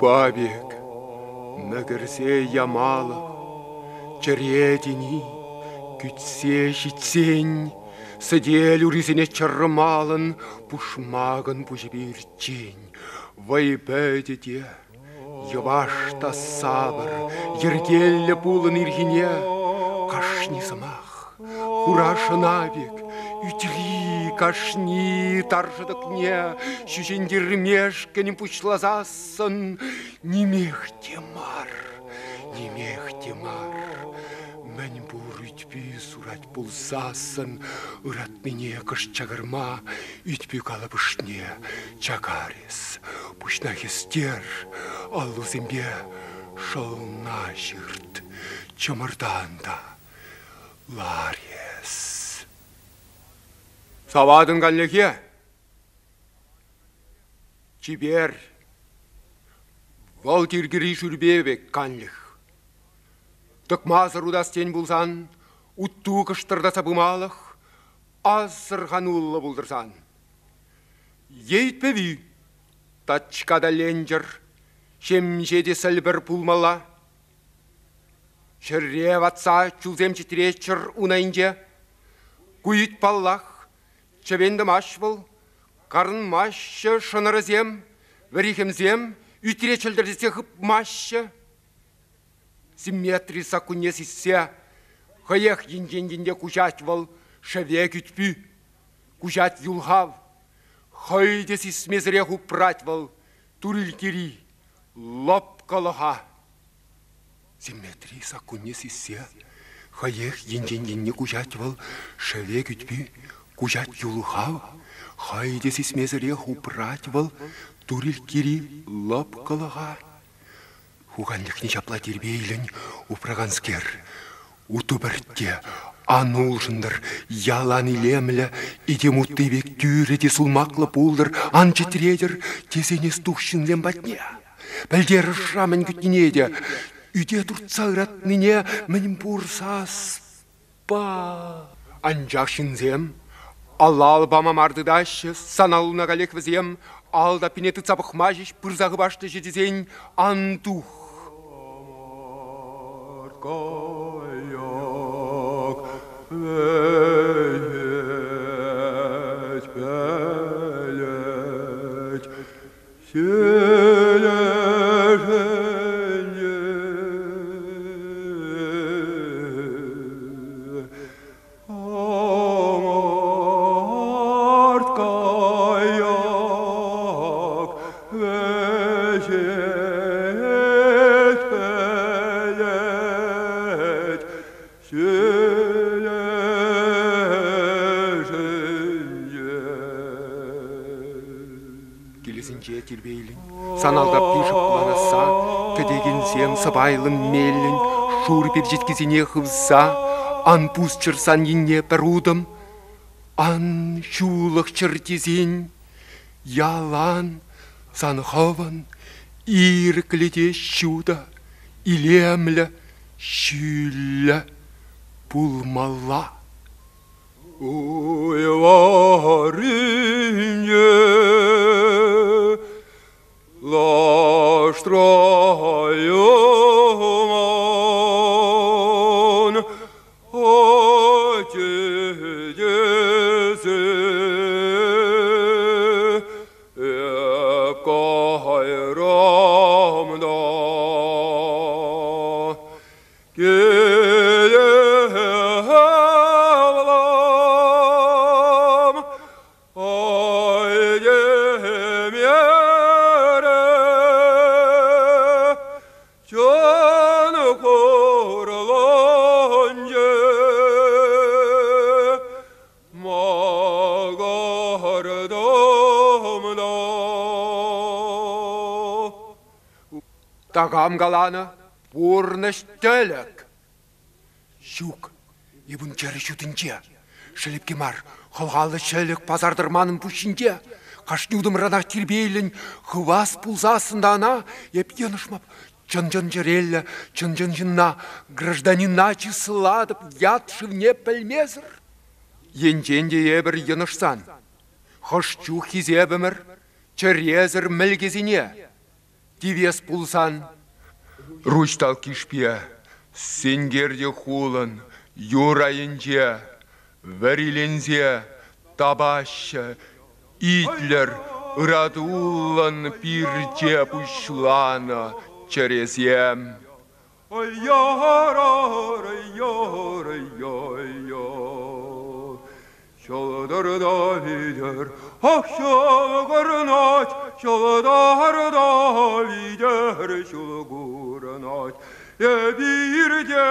Упа пек мӗкӗрсе ямалӑх чӗре тени кӳтсе ҫитсен сӗтел урисене чӑрмалӑн пушмакӑн пуҫӗпе ирччен вӑй пӗтӗ те йӑваш та сапӑр, йӗркеллӗ пулӑн ирхине кашни сӑмах хура шӑна пек ӳтри кашни таршӑтӑкне ҫӳҫентермешкӗн пуҫласассӑн нимех те мар, нимех те мар. Мӗн пур ӳт-пӳ сурать пулсассӑн ыратнине кӑшт чакарма ӳт-пӳ калӑпӑшне чакар эс, пуҫна хӗстер, аллусемпе шӑлна ҫырт, чӑмӑртан та лар эс. Саватӑн канлӗхе? Чипер. Вӑл тиркери шӳрпе пек канлӗх. Тӑкмасӑр утас тен пулсан, утту кӑштӑртаса пымалӑх асӑрхануллӑ пултӑрсан. Ейт-пӗвӳ тачка та ленчӗр, ҫемҫе те сӗлпӗр пулмалла. Ҫӗре ватса чулсем чӗтреччӗр ун айӗнче. Ку ӳт, паллах, чӗвен тӑмасть вӑл, карӑнмаҫҫӗ шӑнӑрӗсем, вӗри хӗмсем ӳтре чӗлтӗртетсе хыпмаҫҫӗ. Симметри саккунне сиссе хӑех енчен енне куҫать вӑл шӗвек ӳт-пӳ, куҫать юлхав. Хӑй те сисмесӗрех упрать вӑл турилккери лӑпкӑлӑха. Симметри саккунне сиссе хӑех енчен енне куҫать вӑл шӗвек ӳт-пӳ, куҫать юлхав. Хӑй те сисмесӗрех упрать вӑл турилккери лӑпкӑлӑха. Хуканлӑхне ҫапла тирпейлӗн упраканскер, утӑ пӗртте ан улшӑнтӑр, ялан илемлӗ, этем утти пек тӳрӗ те сулмаклӑ пултӑр, ан чӗтретӗр тесен эс тух ҫынсем патне. Пӗлтер ӑшра мӗн кӗтнине те, ӳте туртса ыратнине мӗн пур саспа. Анчах ҫынсем алла ал пама мар тытаҫҫӗ, сан аллуна каллех вӗсем ал таппине тытса пӑхма ҫеҫ пырса хыпашлӗҫ тесен ан тух. Кайӑк вӗҫет пӗлӗт Ӑмӑрткайӑк вӗҫет пӗлӗт ҫӳлӗшӗнче. Килӗсенче тирпейлӗн, сан алтаппи шӑпланасса кӗтекенсем сӑпайлӑн меллӗн шур перчеткисене хывса ан пусчӑр сан енне пӗр утӑм, ан ҫулӑхчӑр тесен ялан сан хӑвӑн ирӗклӗ те ҫутӑ, илемлӗ, ҫӳллӗ пулмалла. Уй варринче лаштра юман Атте эп кайрам та Киле-алам, ай-демере, чун хурланчӗ, макӑртӑм та. Такам каланӑ, Пурнӑҫ тӗлӗк. Ҫук, эп ун чӗрӗ ҫутинче. Шӗлепке мар, хӑлхаллӑ ҫӗлӗк пасар манӑн пуҫ ҫинче. Кашни утӑмранах тирпейлӗн хывас пулсассӑн та ӑна эп йӑнӑшмӑп. Чӑн-чӑн чӗреллӗ, чӑн-чӑн ҫынна, гражданина чыслатӑп ят шывне пӗлмесӗр. Енчен те эпӗр йӑнӑшсан, хӑш чух хисепӗмӗр чӗресӗр мӗлкесене. Тивес пулсан Руҫ талккишпе сенкер те хулӑн юр айӗнче вӗриленсе тапаҫҫӗ, итлӗр ыратуллӑн пирче пуҫланӑ чӗресем. Ҫӑлтӑр та витӗр, ах, ҫул курӑнать, ҫӑлтӑр та витӗр ҫул курӑнать. Эпир те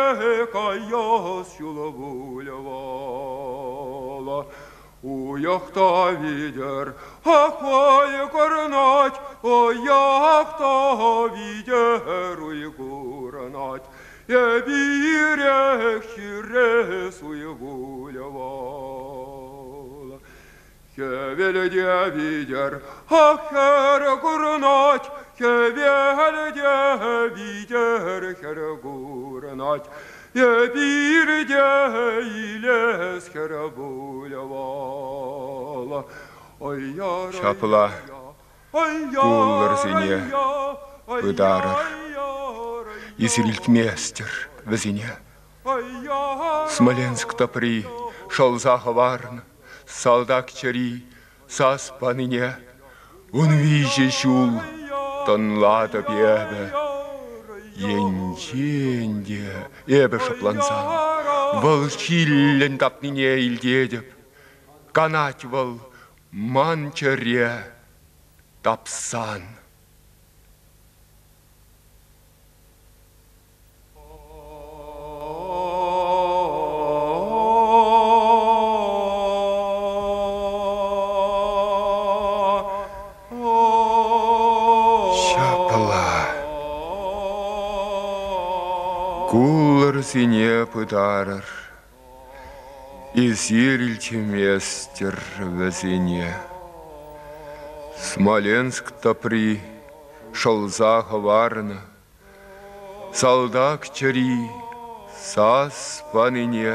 каяс ҫул пуль вӑл. Уйӑх та витӗр, ах, ой курӑнать, уйӑх та витӗр уй курӑнать. Эпирех ҫӳрес уй пуль вӑл. Хӗвел те витӗр, ах, хӗр курӑнать, хӗвел те витӗр хӗр курӑнать. Эпир те илес хӗр пуль вӑл. Ҫапла куллӑрсене пытарӑр, эсир илтместӗр вӗсене. Смоленск тӑпри шӑлса хӑварнӑ салтак чӗри сас панине 13 ҫул тӑнлатӑп эпӗ. Енчен те эпӗ шӑплансан вӑл ҫиллӗн тапнине илтетӗп. Канать вӑл ман чӗре тапсан. Ҫапла. Куллӑрсене пытарӑр. Эсир илтместӗр вӗсене. Смоленск тӑпри шӑлса хӑварнӑ салтак чӗри сас панине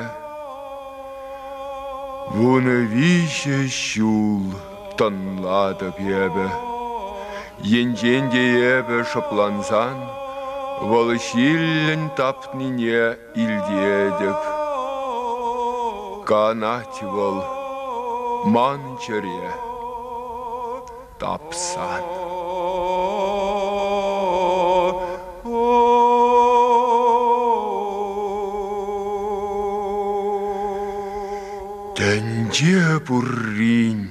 13 ҫул тӑнлатӑп эпӗ. Енчен те эпӗ шӑплансан вӑл ҫиллӗн тапнине илтетӗп. Канать вӑл ман чӗре тапсан. Тӗнче пуррин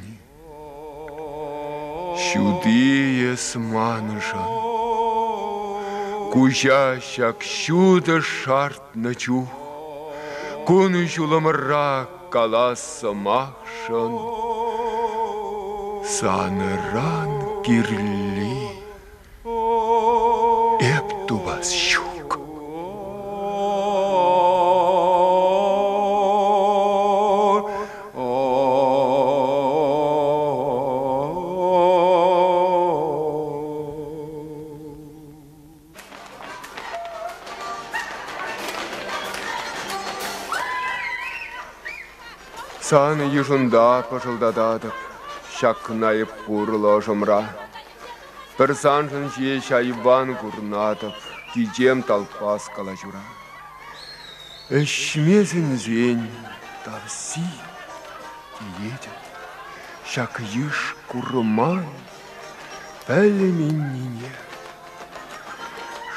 ҫути эс маншӑн, куҫа ҫак ҫутӑ шартнӑ чух кун-ҫулӑмра калас сӑмахшӑн санран кирли эп тупас ҫук. Сан йышӑнта пӑшӑлтататӑп ҫакна эп пурлӑ ӑшӑмра. Пӗр саншӑн ҫеҫ айван курнатӑп, кичем талпас калаҫура. Ӗҫме сӗнсен тавси теетӗп, ҫак йыш курман пӗлменнине.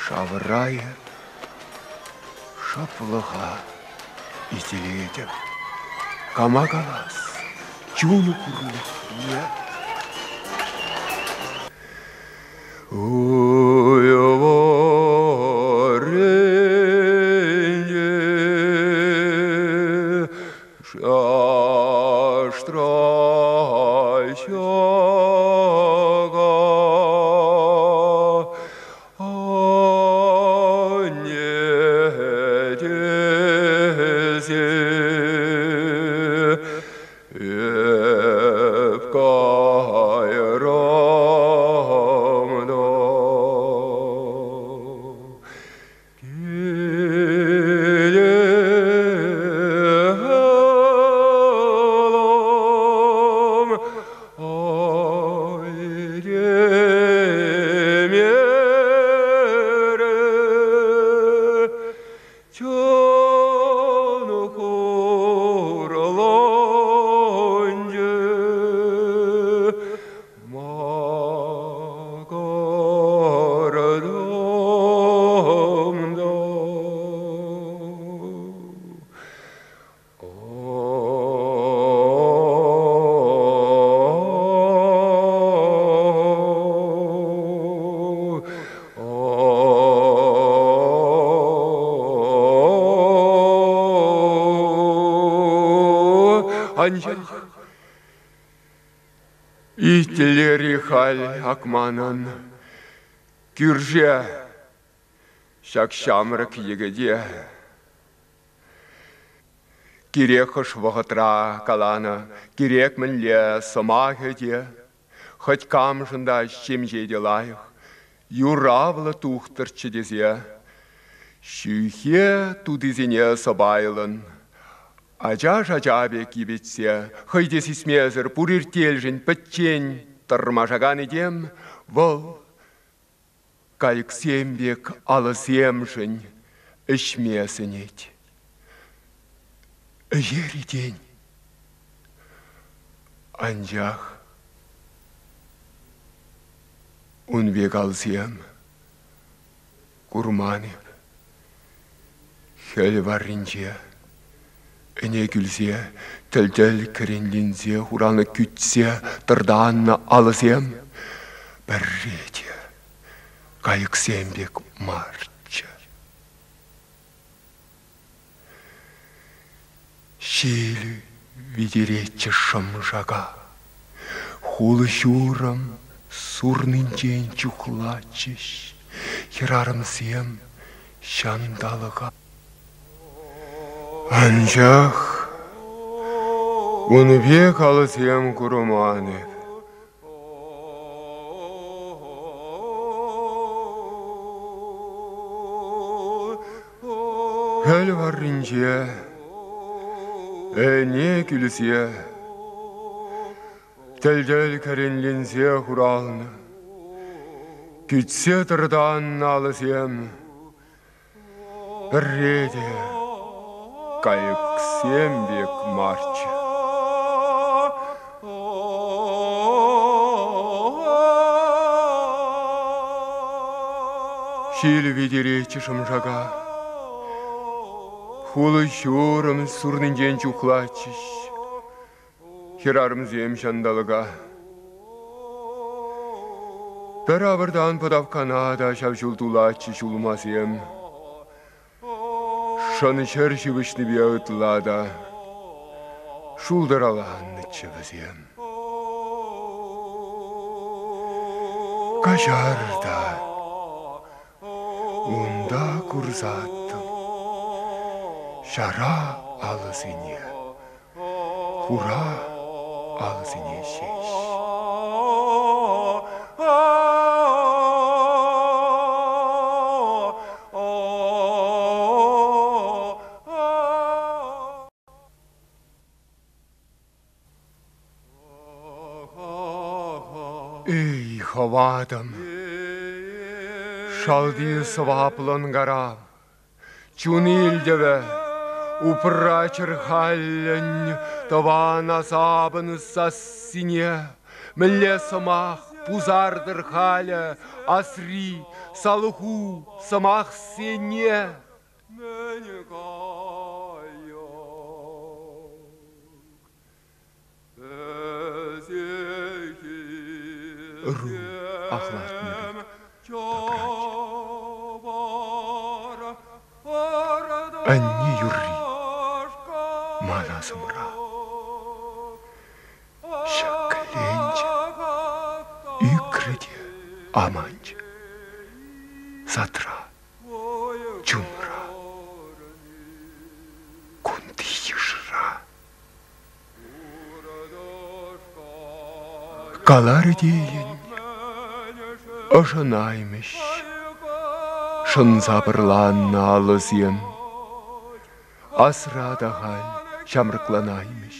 Шавра эп шӑплӑха итлетӗп. Кама калас, чун хурлӑхне. Эп кайрам да. Чун хурланчӗ, макӑртӑм та. Анчах итлер-и халь ак манӑн кӳрше ҫак ҫамрӑк йӗкӗте. Кирек хӑш вӑхӑтра каланӑ кирек мӗнле сӑмахӗ те, хӑть камшӑн та ҫемҫе те лайӑх, юравлӑ тухтӑрччӗ тесе ҫӳхе тутисене сӑпайлӑн ачаш ача пек йӗпетсе хӑй те сисмесӗр пур иртелшӗн пӗччен тӑрмашакан этем вӑл кайӑксем пек алӑсемшӗн ӗҫме сӗнет. Ӗҫер-и тен? Анчах ун пек алсем курман эп. Хӗл варринче ӗне кӳлсе тӗл-тӗл кӗренленсе хуралнӑ кӳтсе тӑртаннӑ алӑсем пӗрре те кайӑксем пек марччӗ. Ҫил витеретчӗ шӑм-шака, хул-ҫурӑм сурнинчен чухлатчӗҫ хӗрарӑмсем ҫанталӑка. Анчах ун пек алӑсем курман эп. Хӗл варринче ӗне кӳлсе тӗл-тӗл кӗренленсе хуралнӑ, кӳтсе тӑртаннӑ алӑсем Пӗрре те кайӑксем пек марччӗ. Ҫил витеретчӗ шӑмшака. Хулӑ-ҫурӑм сурнинчен чухлатчӗҫ хӗрарӑмсем ҫанталӑка. Пӗр авӑртан пӑтавккана та ҫав ҫул тулатчӗҫ улмасем. Шӑн ҫӗр ҫывӑҫнипе ытла та шултӑраланнӑччӗ вӗсем. Каҫар та, унта курсаттӑм ҫара алӑсене. Хура алӑсене ҫеҫ. Эй, хӑватӑм, шалти сӑваплӑн карав, Чун илтӗвӗ, упрачӑр халлӗн тӑван асапӑн сассине. Мӗнле сӑмах пусартӑр халӗ асри салху сӑмахсене? Мӗн кайӑк Ыру ахлатнӑ пек тапранчӗ. Анне юрри ман асӑмра ҫӗкленчӗ, ӳкрӗ те аманчӗ садра, чунра, кунти йышра. Каларӗ тейӗн, ӑшӑнаймӗҫ шӑнса пӑрланнӑ алӑсем. Асра та халь ҫамрӑкланаймӗҫ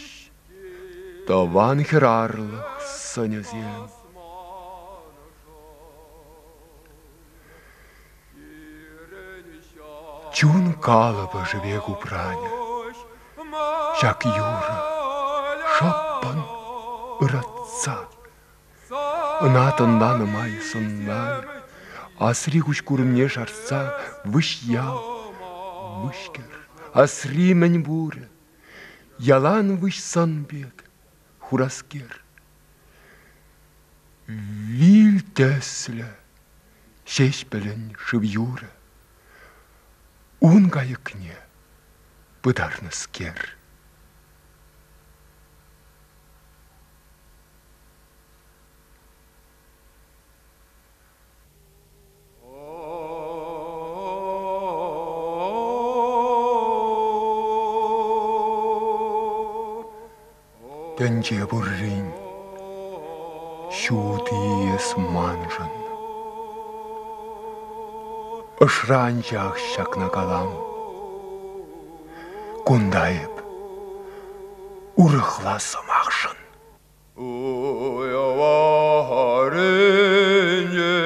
тӑван хӗрарлӑх сӑнӗсем. Чун калӑпӑшӗ пек упранӗ ҫак юрӑ шӑппӑн ыратса. Ӑна тӑнланӑ май сӑнланӑ, асри куҫ курӑмне шартса выҫ ял, выҫкӗр, асри мӗнпурӗ, ялан выҫ сӑн пек, хураскер. Вил тӗслӗ Ҫеҫпӗлӗн шыв юрӗ, ун кайӑкне пытарнӑскер. Тӗнче пуррин ҫути эс маншӑн. Ӑшра анчах ҫакна калам. Кунта эп урӑхла сӑмахшӑн. Уяварӗнче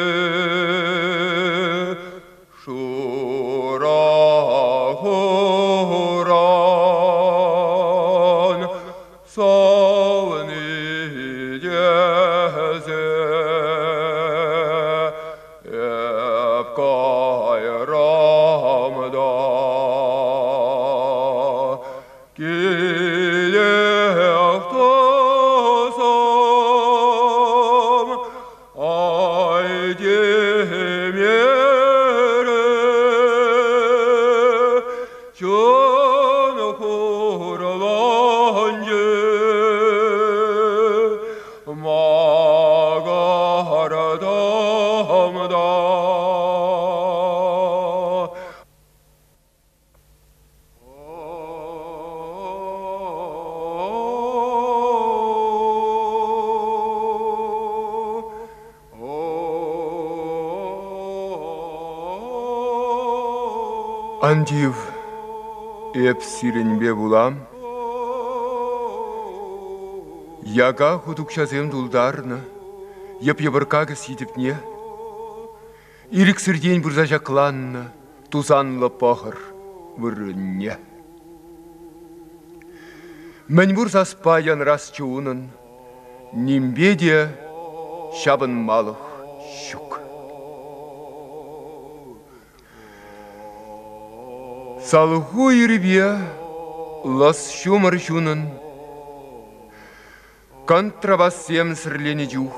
шура хуран савни тесе эп кайрам та килех тусӑм, ай темерӗ, чун хурланчӗ, макӑртӑм та. Ан тив, эп сирӗнпе пулам. Яка хут укҫасем тултарнӑ йӑп-йӑпӑркка кӗсйи тӗпне Ирӗксӗртен пырса ҫакланнӑ тусанлӑ пӑхӑр вырӑнне. Мӗнпур саспа янрасчӗ унӑн, нимпе те ҫапӑнмалӑх ҫук. Салху ирпе лӑс ҫумӑр ҫунӑн Контрабассем сӗрленӗ чух.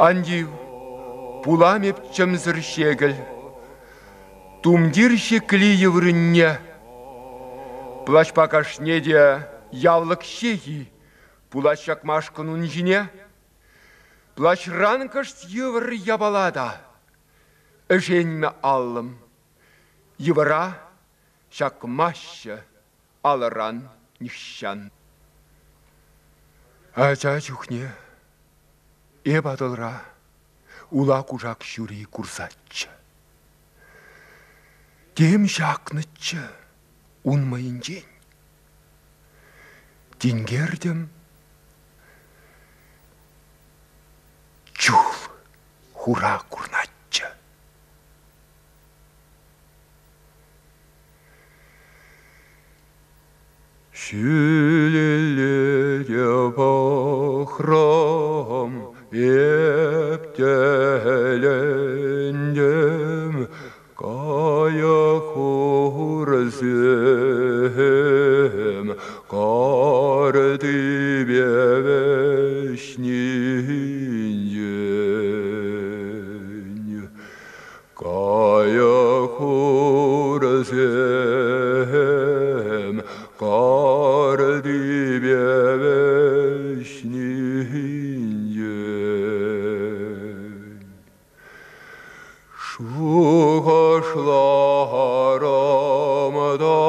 Ан тив, пулам эп чӗмсӗр ҫекӗл, тумтир ҫеклийӗ вырӑнне. Плащпа кашне те явлӑк ҫех-и пулать ҫакмашкӑн ун ҫине? Плащран кӑшт йывӑр япала та ӗшенмӗ аллӑм. Йывӑра ҫакмаҫҫӗ алӑран нихҫан. Ача чухне эп Атӑлра ула кушак ҫури курсаччӗ. Тем ҫакнӑччӗ ун мӑйӗнчен. Тинкертӗм чул хура курнатчӗ. Ҫӳлелле те пӑхрӑм, эп тӗлӗнтӗм, кайӑк хурсем картипе вӗҫнинчен. Кайӑк хурсем картипе вӗҫнинчен. Шухӑшларӑм та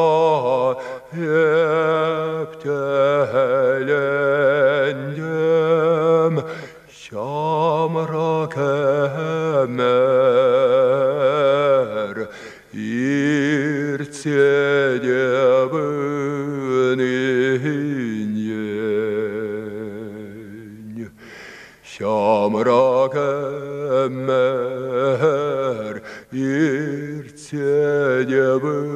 эп тӗлӗнтӗм, Ҫамрӑк ӗмӗр иртсе те пынинчен, ҫамрӑк ӗмӗр. Иртсе те пынинче.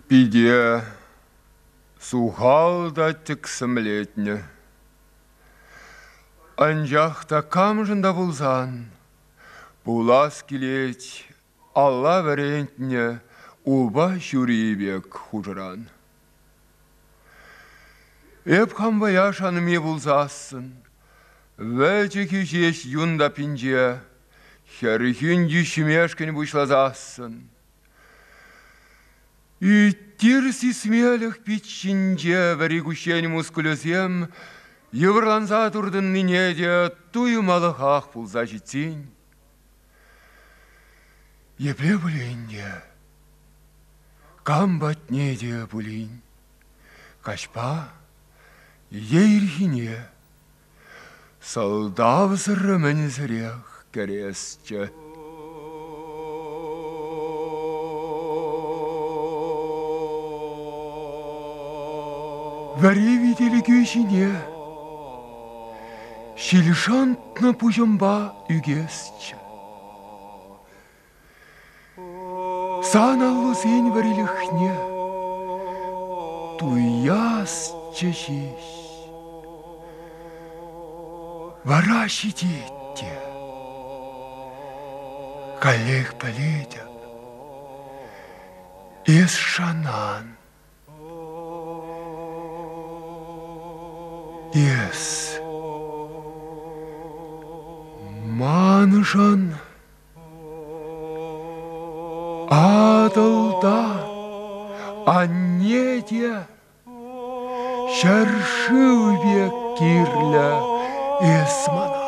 Пите сухал та тӗксӗмлетнӗ. Анчах та камшӑн та пулсан пулас килет алла вӗрентнӗ упа ҫури пек хушӑран. Эп хам вӑя шанми пулсассӑн, вӗчӗхӳ ҫеҫ юн таппинче хӗрхӳн йӳҫмешкӗн пуҫласассӑн. Ӳт-тир сисмелӗх пит ҫинче вӗри куҫҫен мускулӗсем йывӑрланса туртӑннине те туймалӑхах пулса ҫитсен, епле пулин те, кам патне те пулин, каҫпа е ирхине сӑлтавсӑр-мӗнсӗрех кӗресчӗ. Вӗри вителӗкӳ ҫине ҫил шантнӑ пуҫӑмпа ӳкесчӗ. Сан аллусен вӗрилӗхне туясчӗ ҫеҫ. Вара ҫитет те. Каллех пӗлетӗп, эс шанан. Эс маншӑн Атӑлта анне те ҫӗршыв пек кирлӗ эс мана.